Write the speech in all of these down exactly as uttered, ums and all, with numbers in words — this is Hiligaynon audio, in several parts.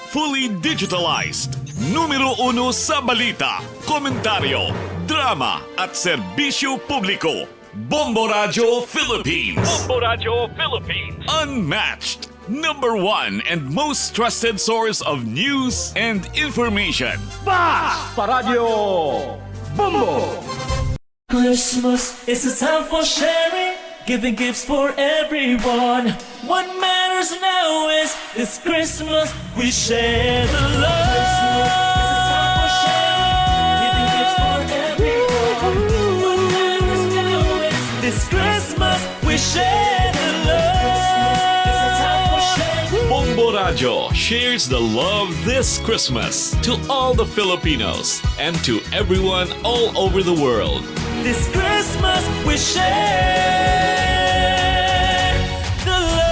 Fully digitalized. Numero uno sa balita, komentaryo, drama, at serbisyo publiko. Bombo Radyo Philippines. Bombo Radyo Philippines. Unmatched. Number one and most trusted source of news and information. Basta Radyo Bombo! Christmas is a time for sharing, giving gifts for everyone. What matters now is this Christmas we share the love. Christmas is a time for sharing, giving gifts for everyone. What matters now is this Christmas we share the love. Bombo Radyo shares the love this Christmas to all the Filipinos and to everyone all over the world. This Christmas we share the love.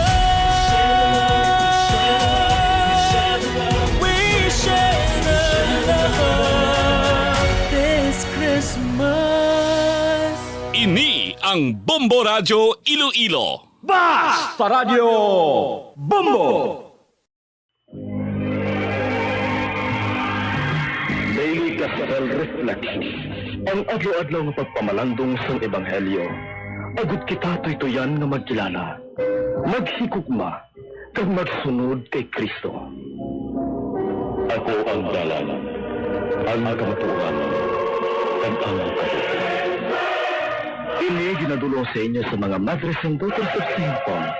We share the love this Christmas. Ini ang Bombo Radyo Iloilo. Basta Radyo Bombo! Daily Gospel Reflection. Ang adlaw-adlaw nga pagpamalandong sang Ebanghelyo, agud kita tuytuyan nga magkilala, maghigugma, kag magsunod kay Cristo. Ako ang dalan, ang kamatuoran, kag ang kabuhi. Ini ginadul-ong sa inyo sa mga Madres and Daughters of Saint Paul.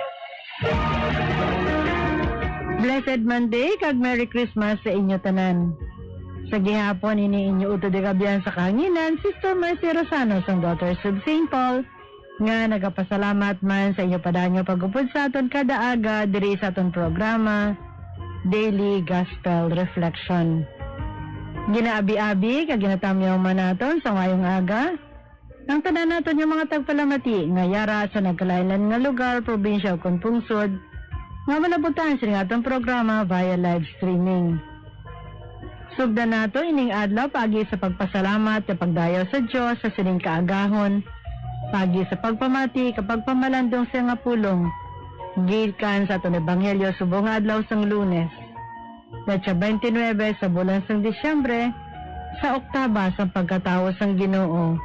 Blessed Monday kag Merry Christmas sa inyo tanan. Sa gihapon, ini inyo utod kag abyan sa kahanginan, Sister Mercy Rosano sang Daughters of Saint Paul, nga nagapasalamat man sa inyo padayon nga pag-upod sa aton kada aga diri sa aton programa, Daily Gospel Reflection. Ginaabi-abi kag ginatamyaw man naton sa maayong aga ang tanan naton nga mga tagpalamati nga yara sa nagkalain-lain nga lugar, probinsya, o kon pungsod nga malabutan sini nga aton programa via live streaming. Sugdan nato ining adlaw paagi sa pagpasalamat kag pagdayaw sa Dios sa sining kaagahon, paagi sa pagpamati kag pagpamalandong sa nga pulong gikan sa aton ebanghelyo subong nga adlaw sang Lunes, petsa twenty-nine sa bulan sang Disyembre, sa oktaba sang pagkatawo sang Ginoo,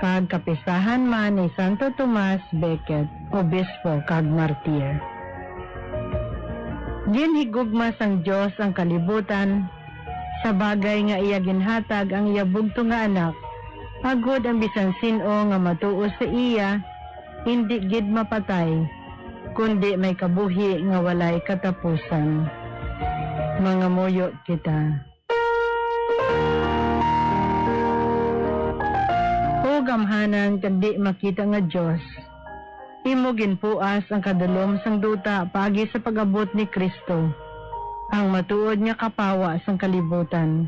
kag kapistahan man ni Santo Tomas Becket, obispo kag martir. Ginhigugma sang Dios ang kalibutan, sa bagay nga iya ginhatag ang iya bugtong nga Anak, agod ang bisan sin-o nga matuo sa iya indi gid mapatay, kundi may kabuhi nga walay katapusan. Mangamuyo kita. O gamhanan kag di makita nga Dios, imo ginpuas ang kadulom sang duta paagi sa pag-abot ni Cristo, ang matuod nga Kapawa sang kalibutan.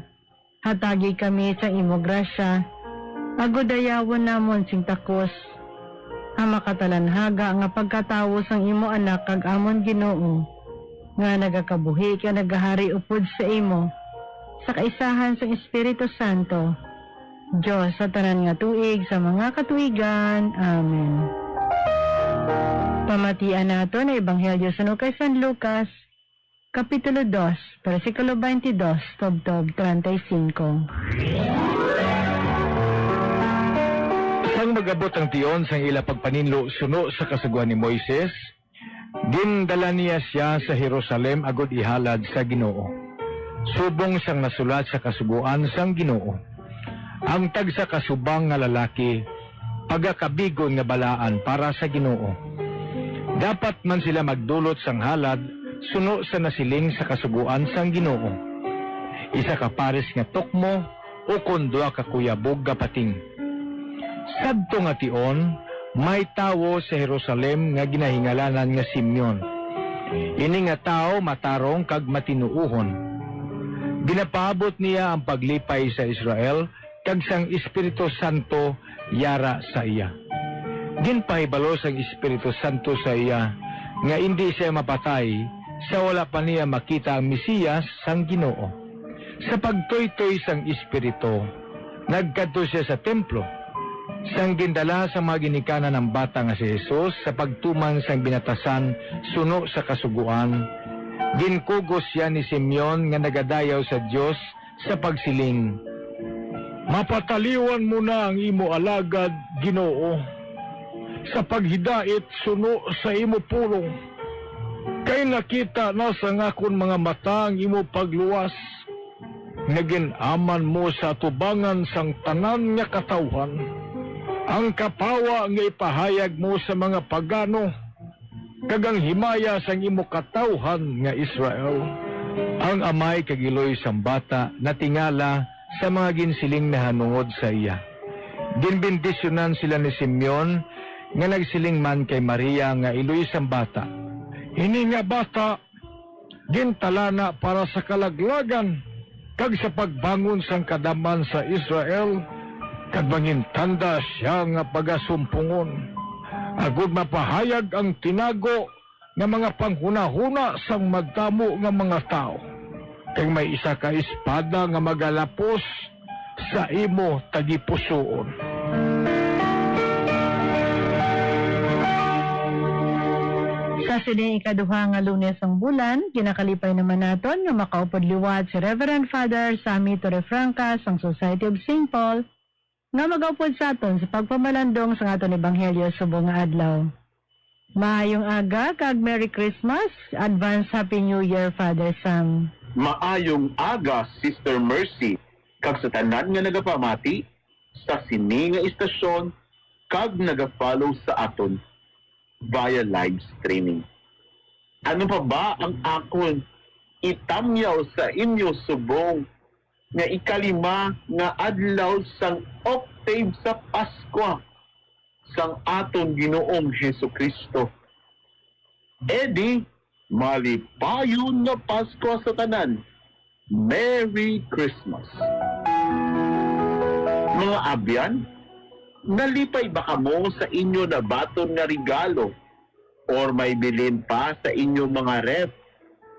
Hatagi kami sang imo grasya, agud dayawon namon sing takos ang makatalanhaga nga pagkatawo sang imo Anak kag amon Ginoo, nga nagakabuhi kag nagahari upod sa imo, sa kaisahan sang Espiritu Santo, Dios sa tanan nga tuig sa mga katuigan. Amen. Pamatian naton ang Ebanghelyo suno kay San Lucas, Kapitulo dos, bersikulo twenty-dos tubtob treinta y cinco. Sang mag-abot ang tion sang ila pagpaninlo suno sa Kasugoan ni Moises, gindala niya sia sa Jerusalem agud ihalad sa Ginoo, subong sang nasulat sa Kasugoan sang Ginoo. Ang tagsa ka subang nga lalaki pagakabigon nga balaan para sa Ginoo. Dapat man sila magdulot sang halad suno sa nasiling sa Kasugoan sang Ginoo, isa ka pares nga tukmo ukon duha ka kuyabog nga pating. Sadto nga tion, may tawo sa Jerusalem nga ginahingalanan nga Simeon. Ini nga tawo matarong kag matinuohon. Ginapaabot niya ang paglipay sa Israel kag sang Espiritu Santo yara sa iya. Ginpahibalo sang Espiritu Santo sa iya nga indi sia mapatay sa wala pa niya makita ang Mesiyas sang Ginoo. Sa pagtuytoy sang Espiritu, nagkadto sia sa templo. Sang gindala sa mga ginikanan ang bata nga si Jesus sa pagtuman sang binatasan suno sa Kasugoan, Ginkugos sia ni Simeon nga nagadayaw sa Dios sa pagsiling, "Mapataliwan mo na ang imo alagad, Ginoo, sa paghidait suno sa imo pulong, kay nakita na sang akon mga mata ang imo pagluwas, nga gin-aman mo sa atubangan sang tanan nga katawhan, ang kapawa nga ipahayag mo sa mga pagano, kag ang himaya sang imo katawhan nga Israel." Ang amay kag iloy sang bata natingala sa mga ginsiling nahanungod sa iya. Ginbendisyonan sila ni Simeon nga nagsiling man kay Maria nga iloy sang bata, "Ini nga bata gintalana para sa kalaglagan kag sa pagbangon sang kadam-an sa Israel, kag mangintanda sia nga pagasumpongon, agod mapahayag ang tinago nga mga panghunahuna sang madamo nga mga tawo, kag may isa ka espada nga magalapos sa imo tagipusoon." Sa sini ikaduha nga Lunes sang bulan, ginakalipay naman naton nga makaupod liwat si Reverend Father Sammy Torrefranca sang Society of Saint Paul, nga magaupod sa aton sa pagpamalandong sang aton ebanghelyo subong nga adlaw. Maayong aga kag Merry Christmas, advance Happy New Year, Father Sam. Maayong aga, Sister Mercy, kag sa tanan nga nagapamati sa sini nga istasyon kag nagafollow sa aton via live streaming. Ano pa ba ang akon itamyaw sa inyo subong nga ikalima nga adlaw sang octave sa Paskwa sang aton Ginoong Jesu-Cristo? Edi, malipayon nga Paskwa sa tanan. Merry Christmas. Mga abyan, nalipay ba kamo sa inyo nabaton nga regalo? Or may bilin pa sa inyo mga ref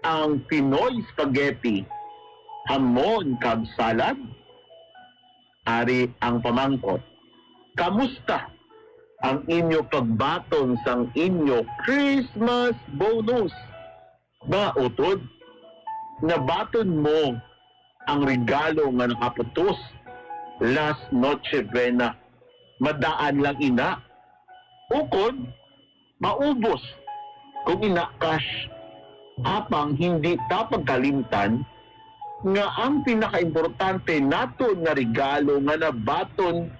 ang Pinoy spaghetti, hamon kag salad? Ari ang pamangkot, kamusta ang inyo pagbaton sang inyo Christmas bonus? Mga utod, nabaton mo ang regalo nga nakaputos last Noche Buena. Madaan lang ina. Ukon, maubos kung ina cash. Apang hindi ta pagkalimtan nga ang pinakaimportante naton nga regalo nga nabaton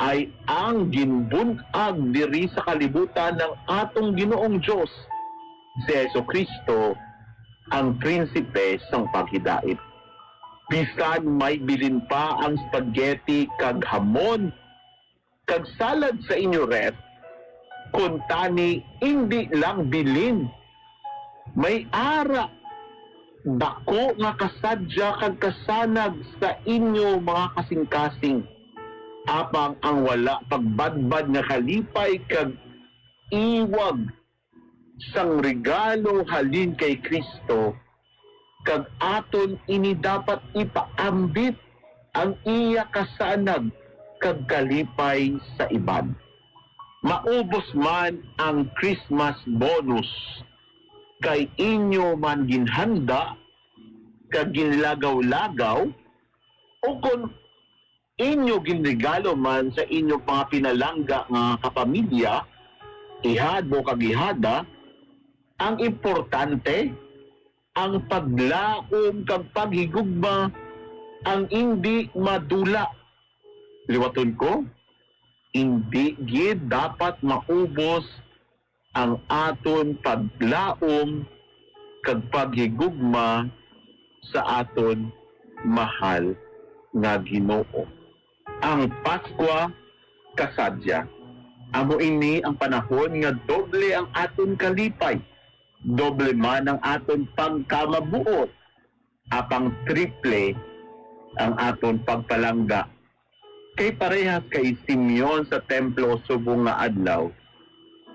ay ang ginbun-ag diri sa kalibutan ng atong Ginoong Dios, si Jesu-Cristo, ang Prinsipe sang paghidait. Bisan may bilin pa ang spaghetti kag hamon kag salad sa inyo ref, kuntani indi lang bilin. May ara dako nga kasadya kag kasanag sa inyo mga kasingkasing. Apang ang wala pagbadbad nga kalipay kag iwag sang regalo halin kay Cristo, kag aton ini dapat ipaambit ang iya kasanag kag kalipay sa iban. Maubos man ang Christmas bonus kay inyo man ginhanda kag ginlagaw-lagaw, ukon inyo ginregalo man sa inyo mga pinalangga nga kapamilya, ihado kag ihada, ang importante, ang paglaom kag paghigugma, ang indi madula. Liwaton ko, indi gid dapat maubos ang aton paglaom kag paghigugma sa aton mahal nga Ginoo. Ang Paskwa kasadya. Amo ini ang panahon nga doble ang aton kalipay, doble man ang aton pagkamabuot, apang triple ang aton pagpalangga. Kay parehas kay Simeon sa templo subong nga adlaw,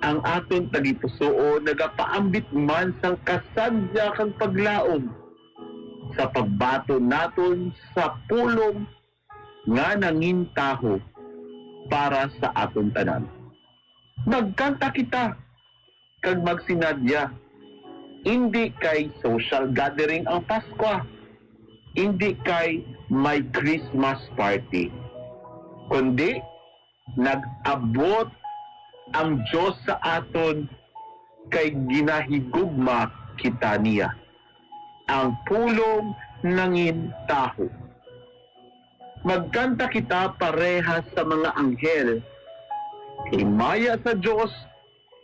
ang aton tagipusoon nagapaambit man sang kasadya kag paglaom sa pagbaton naton sa pulong nga nangintaho para sa aton tanan. Magkanta kita kag magsinadya, Indi kay social gathering ang Paskwa, indi kay may Christmas party, kundi nag-abot ang Dios sa aton kay ginahigugma kita niya, ang pulong nangin tawo. Magkanta kita parehas sa mga anghel, himaya sa Dios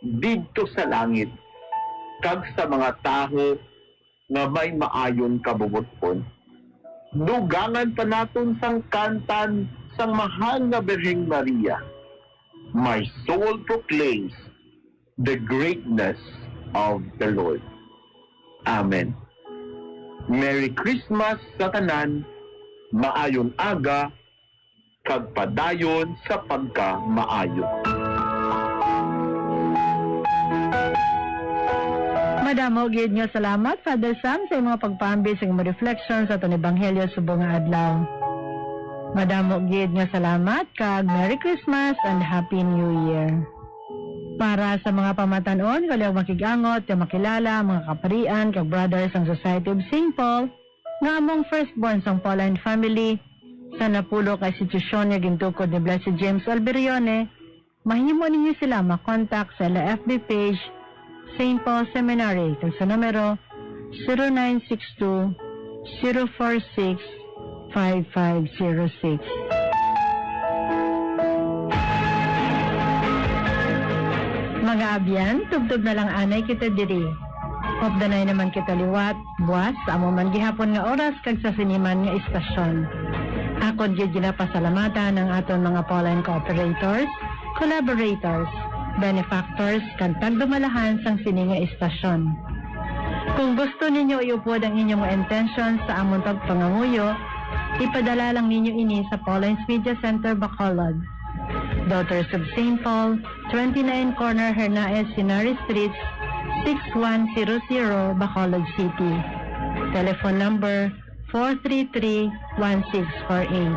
didto sa langit, kag sa mga tawo nga may maayong kabubot-on. Dugangan pa naton sang kantan sang mahal nga Birheng Maria. My soul proclaims the greatness of the Lord. Amen. Merry Christmas sa tanan, maayong aga, kag padayon sa pagkamaayo. Madamo gid nga salamat, Father Sam, sa imong pagpaambit sa imong reflection sa aton ebanghelyo subong nga adlaw. Madamo gid nga salamat, kag Merry Christmas and Happy New Year. Para sa mga pamatan-on, kaliwag makig-angot nga makilala ang mga kaparian kag brothers sang Society of Saint Paul, nga amo ang firstborn sang Pauline family sa napulo ka institusyon nga gintukod ni Blessed James Alberione, mahimo ninyo sila makontak sa ila F B page, Saint Paul Seminary, kag sa numero zero nine six two, zero four six, five five zero six. Mga abyan, tubtob na lang anay kita diri. Updanay naman kita liwat, buas, sa amo man gihapon nga oras kag sa sini man nga istasyon. Akon gid ginapasalamatan ang aton mga Pauline cooperators, collaborators, benefactors, kag tagdumalahan sang sini nga istasyon. Kung gusto ninyo iupod ang inyong mga intensyon sa amon pagpangamuyo, ipadala lang ninyo ini sa Pauline's Media Center, Bacolod, Daughters of Saint Paul, twenty-nine Corner Hernaez, Henares Street, six one zero zero, Bacolod City. Telephone number four three three, one six four eight.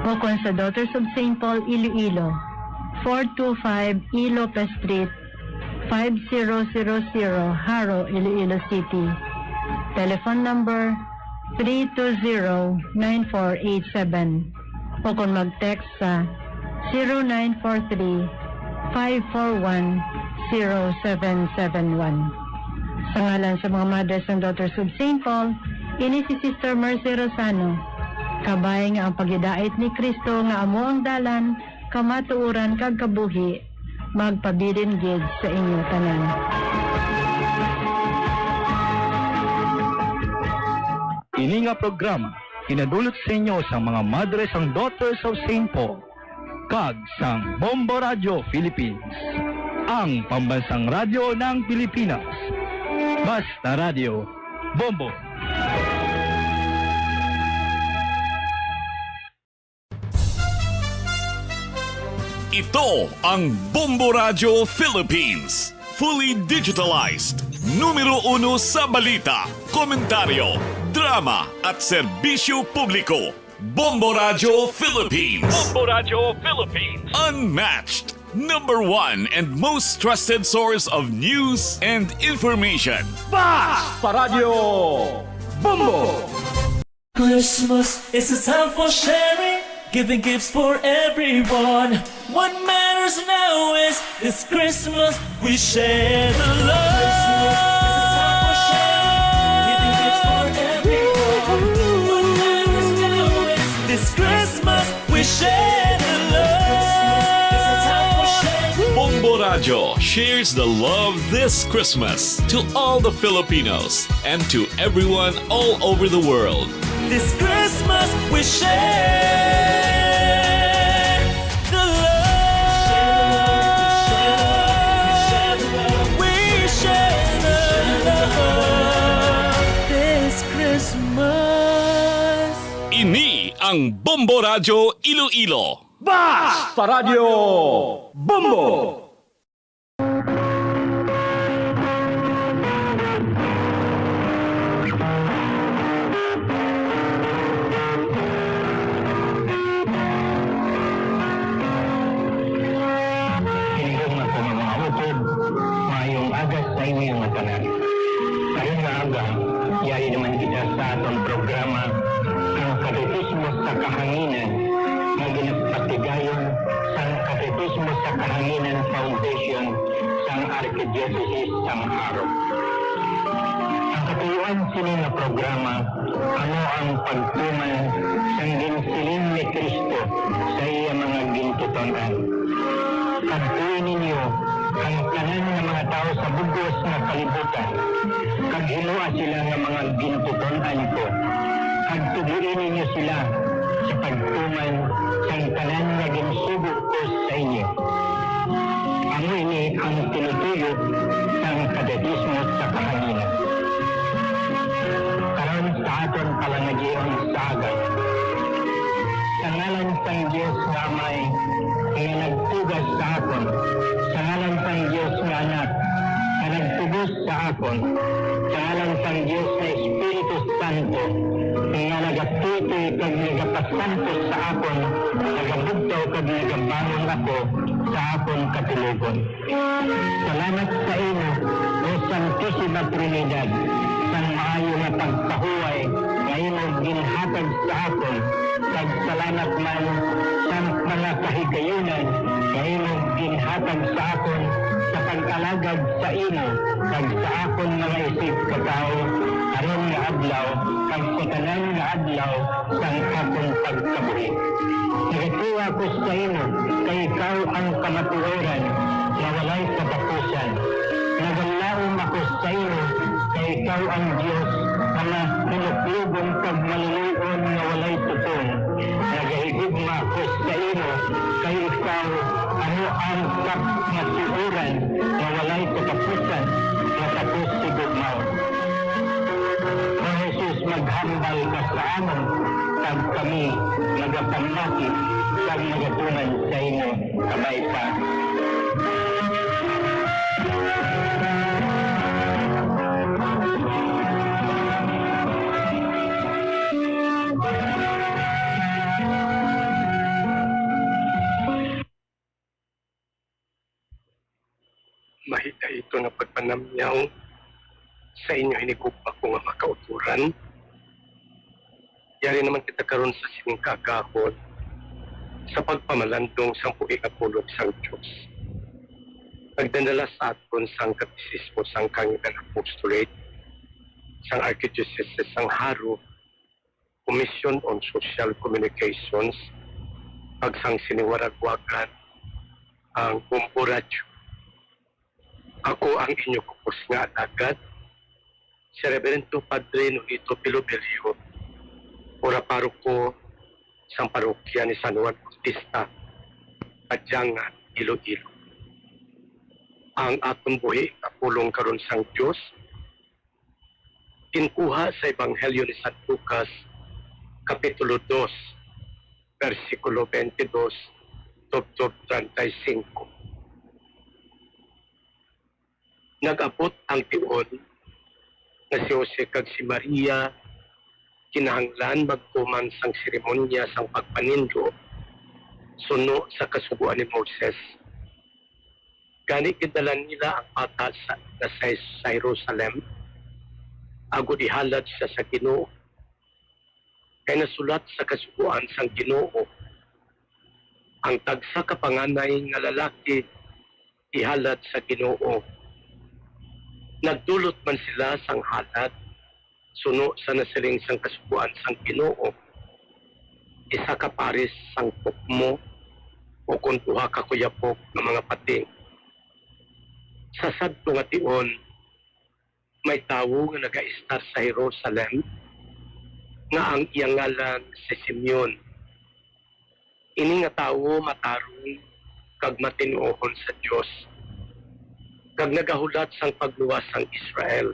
O kon sa Daughters of Saint Paul, Iloilo, four two five E Lopez Street, five zero zero zero, Jaro, Iloilo City. Telephone number three two zero, nine four eight seven. O kon mag-text sa zero nine four three, five four one, zero seven seven one. Sa ngalan sa mga Mothers and Daughters of Saint Paul, ini si Sister Mercy Rosano, kabay nga ang paghidait ni Cristo nga amo ang dalan, kamatuoran, kag kabuhi, magpabilin gid sa inyo tanan. Ini nga programa ginadulot sa inyo sang mga Madres and Daughters of Saint Paul kag sang Bombo Radio Philippines, ang pambansang radyo ng Pilipinas. Basta Radyo, Bombo! Ito ang Bombo Radyo Philippines. Fully digitalized. Numero uno sa balita, komentaryo, drama, at serbisyo publiko. Bombo Radyo Philippines. Bombo Radyo Philippines. Unmatched. Number one and most trusted source of news and information. Basta Radyo Bombo! Christmas is a time for sharing, giving gifts for everyone. What matters now is this Christmas we share the love. Christmas is a time for sharing, giving gifts for everyone. What matters now is this Christmas we share the love. Christmas is a time for sharing. Bombo Radyo shares the love this Christmas to all the Filipinos and to everyone all over the world. This Christmas we share the love. We share the love this Christmas. Ini ang Bombo Radyo Iloilo. Basta Radyo Bombo! Hinigugma ko nga mga ukod, maayong aga sa inyo nga tanan. Kahanginan nga ginapatigayon sang Katekismo sa Kahanginan Foundation sang Arkidiosesis sang Jaro. Ang katuyoan sini nga programa amo ang pagtuman sang ginsiling ni Cristo sa iya mga gintuton-an. Kadtoi ninyo ang tanan nga mga tawo sa bug-os nga kalibutan, kag himoa sila nga mga gintuton-an ko, kag tugiin ninyo sila sa pagtuman sang tanan nga ginsugo ko sa inyo. Amo ini ang tinutuyo sang Katekismo sa Kahanginan. Karon sa aton palangagion sa aga. Sa ngalan sang Dios nga Amay, nga nagtugas sa akon, sa ngalan sang Dios nga Anak, nga nagtubos sa akon, sa ngalan sang Dios nga Espiritu Santo, nga nagatuytoy kag nagapasantos sa akon, nagabugtaw kag nagabangon ako sa akon katulogon. Salamat sa imo, O Santosima Trinidad, sang maayo nga pagpahuway nga imo ginhatag sa akon, kag salamat man sa mga kahigayunan nga imo ginhatag sa akon sa pag-alagad sa imo kag sa akon mga isigkatawo karon nga adlaw kag sa tanan nga adlaw sang akon pagkabuhi. Nagatuo ako sa imo, kay ikaw ang kamatuoran nga walay katapusan. Nagalaom ako sa imo, kay ikaw ang Dios nga mahinuklogon kag maluloy-on nga walay tuton. Nagahigugma ako sa imo, kay ikaw amo ang kamatuoran nga walay katapusan, nga tapos higugmaon. O Jesus, maghambal ka sa amon, kag kami nagapamati kag nagatuman sa imo. Kabay pa. Mahita ito nga pagpanamyaw sa inyo hinigugma ko nga mga kautoran. Yari naman kita karon sa sining kaagahon sa pagpamalandong sang buhi nga pulong sang Dios. Nagdadala sa aton sang Katekismo sang Kahanginan Apostolate sang Archdiocese sang Jaro, Commission on Social Communications, kag sang siniwaragwagan ang Bombo Radyo. Ako ang inyo kupos nga alagad, si Reverendo Padre Nonito Pilobilio, ora paroko sang parokya ni San Juan Bautista, Padyangan, Iloilo. Ang aton buhi nga pulong karon sang Dios ginkuha sa Ebanghelyo ni San Lucas, Kapitulo dos, bersikulo twenty-dos tubtob treinta y cinco. Nag-abot ang tion nga si Jose kag si Maria kinahanglan magtuman sang seremonya sang pagpaninlo suno sa Kasugoan ni Moses. Gani, gindala nila ang bata sa, nga sa, sa Jerusalem, agod ihalad siya sa Ginoo. Kay nasulat sa Kasugoan sang Ginoo, "Ang tagsa ka panganay nga lalaki ihalad sa Ginoo." Nagdulot man sila sang halad, suno sa nasiling sang Kasugoan sang Ginoo, "Isa ka pares sang tukmo, ukon duha ka kuyapok nga mga pating." Sa sadto nga tion, may tawo nga nagaistar sa Jerusalem nga ang iya ngalan si Simeon. Ini nga tawo matarong kag matinuohon sa Dios, kag nagahulat sang pagluwas sang Israel.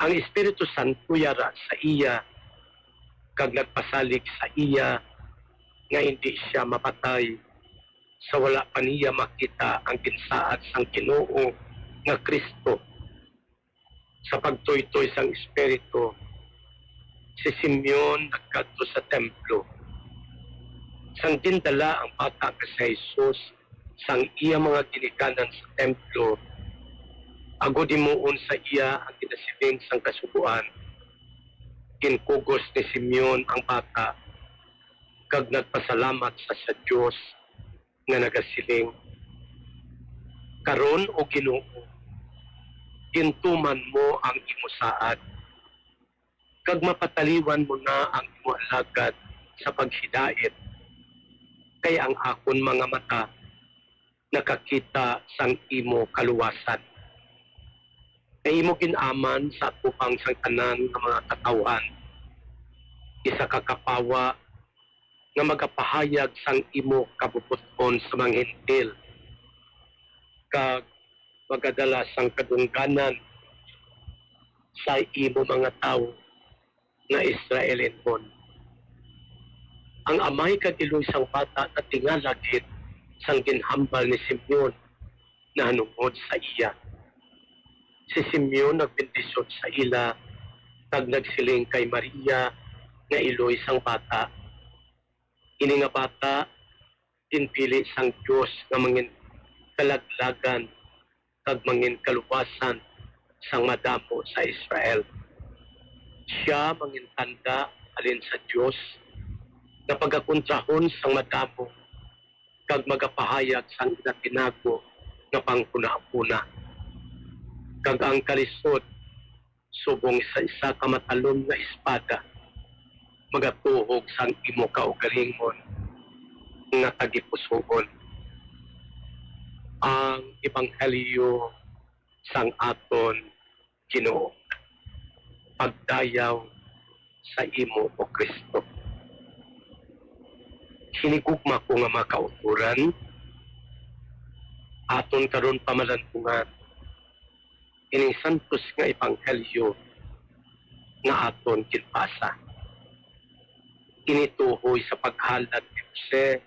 Ang Espiritu Santo yara sa iya, kag nagpasalig sa iya nga indi sia mapatay sa wala pa niya makita ang ginsaad sang Ginoo nga Cristo. Sa pagtuytoy sang Espiritu, si Simeon nagkadto sa templo. Sang gindala ang bata nga si Jesus sang iya mga ginikanan sa templo, agod himuon sa iya ang ginasiling sang Kasugoan, Ginkugos ni Simeon ang bata kag nagpasalamat sa, sa Dios nga nagasiling, "Karon, O Ginoo, gintuman mo ang imo saad, kag mapataliwan mo na ang imo alagad sa paghidait, kay ang akon mga mata nakakita sang imo kaluwasan, nga imo gin-aman sa atubang sang tanan nga mga katawuhan, isa ka kapawa nga magapahayag sang imo kabubot-on sa mga Gentil, kag magadala sang kadungganan sa imo mga tawo nga Israelinhon." Ang amay kag iloy sang bata natingala gid sang ginhambal ni Simeon nahanungod sa iya. Si Simeon nagbendisyon sa ila kag nagsiling kay Maria nga iloy sang bata, "Ini nga bata ginpili sang Dios nga mangin kalaglagan kag mangin kaluwasan sang madamo sa Israel. Sia mangin tanda halin sa Dios nga pagakontrahon sang madamo, kag magapahayag sang ila tinago nga panghunahuna. Kag ang kalisod subong sa isa ka matalom nga espada magatuhog sang imo kaugalingon nga tagipusoon." Ang Ebanghelyo sang aton Ginoo. Pagdayaw sa imo, O Cristo. Hinigugma ko nga mga kautoran, aton karon pamalandungan ining santos nga ebanghelyo nga aton ginbasa. Ini tuhoy sa paghalad ni Jose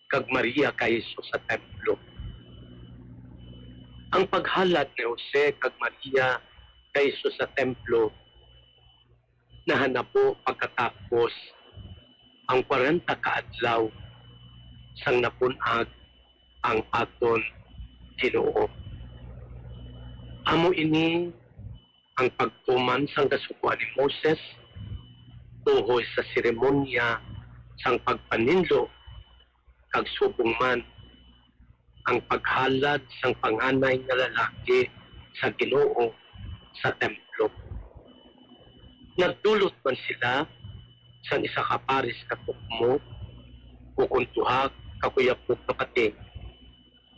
kag Maria kay Jesus sa templo. Ang paghalad ni Jose kag Maria kay Jesus sa templo nahanabo pagkatapos ang kwarenta ka adlaw sang napun-ag ang aton Ginoo. Amo ini ang pagtuman sang Kasugoan ni Moses tuhoy sa seremonya sang pagpaninlo, kag subong man ang paghalad sang panganay nga lalaki sa Ginoo sa templo. Nagdulot man sila sang isa ka pares ka tukmo ukon duha ka kuyabog nga pating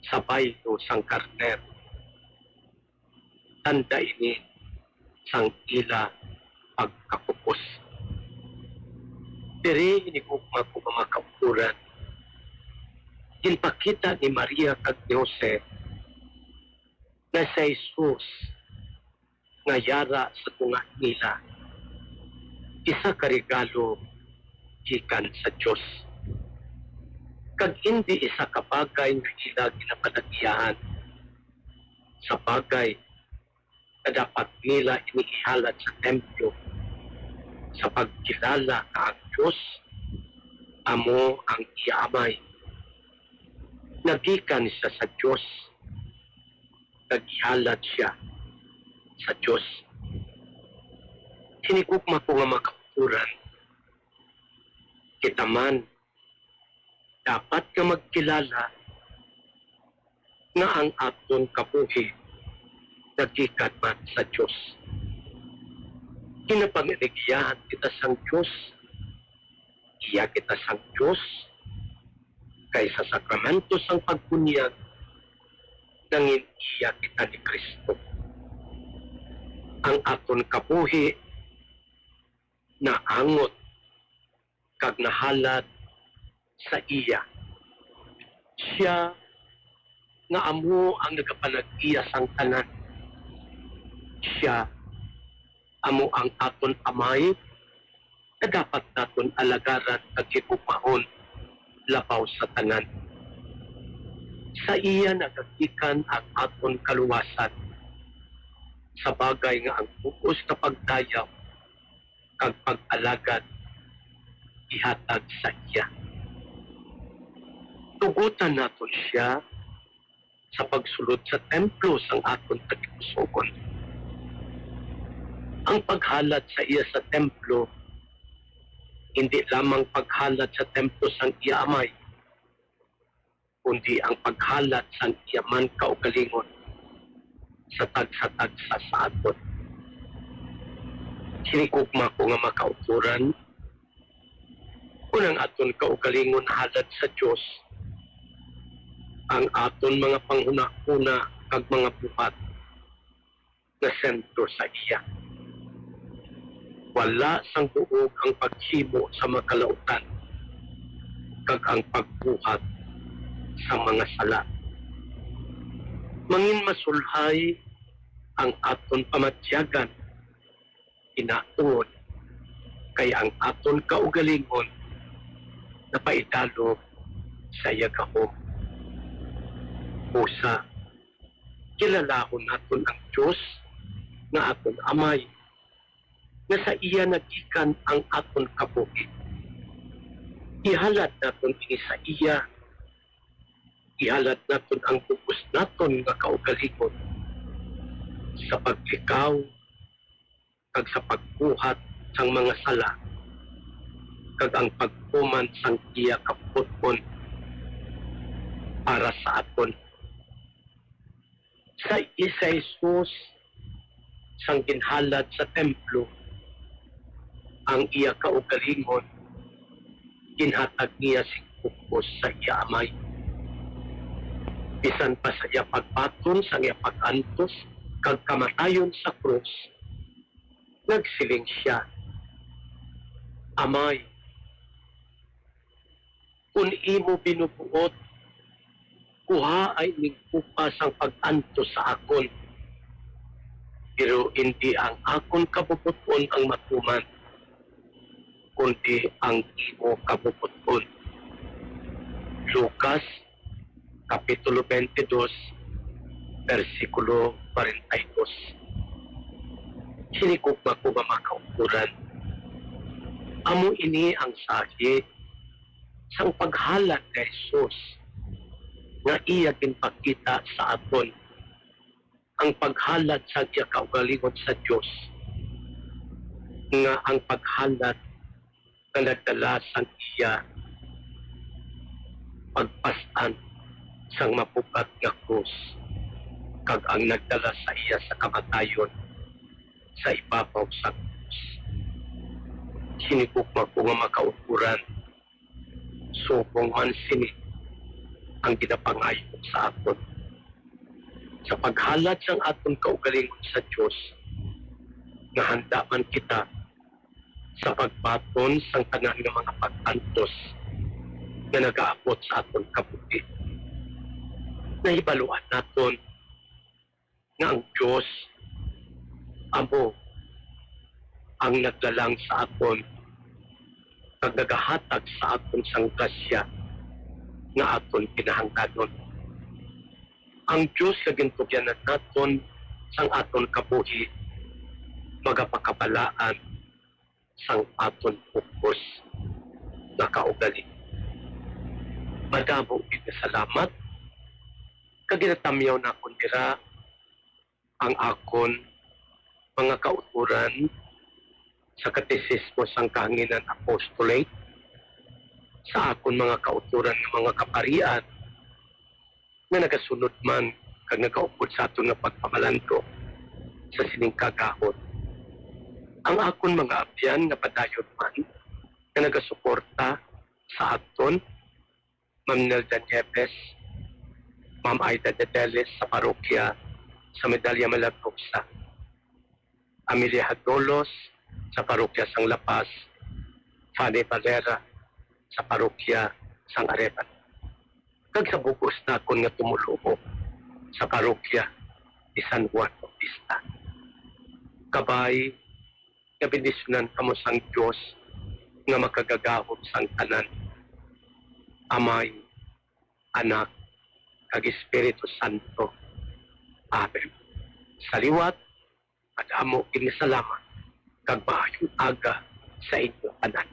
sa baylo sang karnero. Tanda ini sang ila pagkakupos. Diri, hinigugma ko nga mga kautoran, ginpakita ni Maria kag ni Jose nga si Jesus nga yara sa tunga nila isa ka regalo gikan sa Dios, kag indi isa ka bagay nga ila ginapanag-iyahan. Sa bagay nga dapat nila ini ihalad sa templo sa pagkilala nga ang Dios amo ang iya Amay, nga gikan siya sa Dios, nag-ihalad siya sa Dios. Hinigugma ko nga mga kautoran, kita man dapat nga magkilala nga ang aton kabuhi nagikan man sa Dios. Ginapangigiyahan kita sang Dios, iya kita sang Dios, kay sa sakramento sang pagbunyag, nangin iya kita ni Cristo. Ang aton kabuhi naangot kag nahalad sa iya. Sia nga amo ang nagapanag-iya sang tanan. Sia amo ang aton Amay nga dapat naton alagaran kag higugmaon labaw sa tanan. Sa iya nagagikan ang aton kaluwasan, sa bagay nga ang bug-os nga pagdayaw kag pag-alagad ihatag sa iya. Tugotan naton sia sa pagsulod sa templo sang aton tagipusoon. Ang paghalad sa iya sa templo, hindi lamang paghalad sa templo sang iya Amay, kundi ang paghalad sang iya man kaugalingon sa tagsa-tagsa sa aton. Hinigugma ko nga makauturan, kun ang aton kaugalingon halad sa Dios, ang aton mga panghunahuna kag mga buhat nasentro sa iya. Wala sang buog ang paghimo sa mga kalautan kag ang pagbuhat sa mga sala. Manginmasulhay ang aton pamatyagan, inaot kay ang aton kaugalingon napaidalom sa iya gahom. Busa, kilalahon naton ang Dios nga aton Amay, nga sa iya nagikan ang aton kabuhi. Ihalad naton ini sa iya. Ihalad naton ang bug-os naton nga kaugalingon sa paglikaw kag sa pagbuhat sang mga sala, kag ang pagtuman sang iya kaputon para sa aton. Sa isa Jesus sang ginhalad sa templo, ang iya kaugalingon ginhatag niya sing pugos sa iya Amay. Bisan pa sa iya pagbaton sang iya pag-antos kag kamatayon sa krus, nagsiling sia, "Amay, kun imo binubuot, kuhaay ning kupa sang pag-antos sa akon. Pero indi ang akon kabubot-on ang matuman, kundi ang imo kabubot-on." Lucas, Kapitulo twenty-two, bersikulo forty-two. Hinigugma ko nga mga kauturan, amo ini ang sahi sang paghalad ni Jesus nga iya ginpakita sa aton, ang paghalad sa iya kaugalingon sa Dios, nga ang paghalad nga nagdala sang iya pagpas-an sang mapukat nga krus, kag ang nagdala sa iya sa kamatayon sa ibabaw sa krus. Hinigugma ko nga mga kauturan, subong man sini ang ginapangayo sa aton, sa paghalad sang aton kaugalingon sa Dios, nga handa man kita sa pagbaton sang tanan nga mga pag-antos nga nagaabot sa aton kabuhi. Nahibaluan naton nga ang Dios amo ang naglalang sa aton kag nagahatag sa aton sang grasya nga aton kinahanglanon. Ang Dios nga gintugyanan naton sang aton kabuhi magapakabalaan sang aton bug-os nga kaugalingon. Madamo gid nga salamat, kag ginatamyaw nakon dira ang akon mga kauturan sa Katesismo sang Kahanginan Apostolate, sa akon mga kauturan nga mga kaparian, nga nagasunod man kag nagaupod sa aton nga pagpamalandong sa sining kagahom. Ang akon mga abyan nga padayon man nga nagasuporta sa aton, Ma'am Nelda Nieves, Ma'am Aida Dedeles sa parokya sa Medalla Milagrosa, Amelia Hadolos sa parokya sang La Paz, Fanny Valera sa parokya sang Arevalo, kag sa bug-os nakon nga tumoluo sa parokya ni San Juan Bautista. Kabay nga bendisyonan kamo sang Dios nga Makagagahom sang tanan, Amay, Anak, kag Espiritu Santo. Amen. Sa liwat, madamo gid nga salamat, kag maayong aga sa inyo tanan.